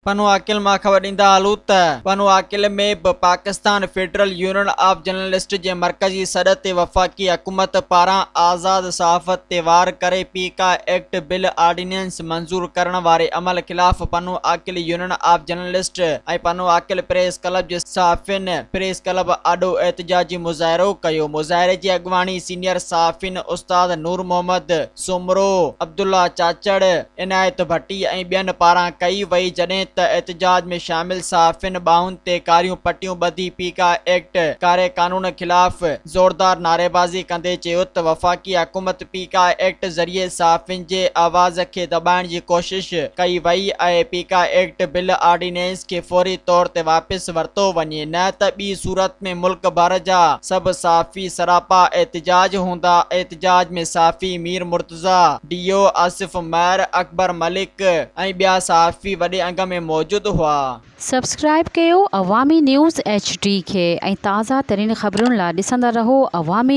پنوعاقل مان خبر ڏيندا هلون ته پنوعاقل ۾ به Pakistan federal union of journalist جي مرڪزي سڏ تي وفاقي حڪومت پاران آزاد صحافت تي وار ڪري پيڪا ايڪٽ بل آرڊيننس منظور ڪرڻ واري عمل خلاف Pano Aqil union of journalist ۽ Pano Aqil press club جي صحافين پريس ڪلب آڏو احتجاجي مظاهرو ڪيو مظاهري جي اڳواڻي سينيئر صحافين استاد نور محمد سومرو، عبدالله چاچڙ، عنايت ڀٽي ۽ ٻين پاران ڪئي وئي جڏهن ته احتجاج ۾ شامل صحافين ٻانهن تي ڪاريون پٽيون ٻڌي پيڪا ايڪٽ ڪاري قانون خلاف زوردار نعريبازي ڪندي چيو ته وفاقي حڪومت پيڪا ايڪٽ ذريعي صحافين جي آواز کي دٻائڻ جي ڪوشش ڪئي وئي آهي پيڪا ايڪٽ بل آرڊيننس کي فوري طور تي واپس ورتو وڃي نه ته ٻي صورت ۾ ملڪ ڀر جا سڀ صحافي سراپا احتجاج هوندا احتجاج ۾ صحافي مير مرتضيٰ، ڊي او آصف مهر، اڪبر ملڪ ۽ ٻيا صحافي وڏي انگ ۾ موجود هئا. سبسڪرائيب ڪيو عوامي نيوز ايڇ ڊي کي ۽ تازه ترين خبرن لا ڏسندا رهو عوامي.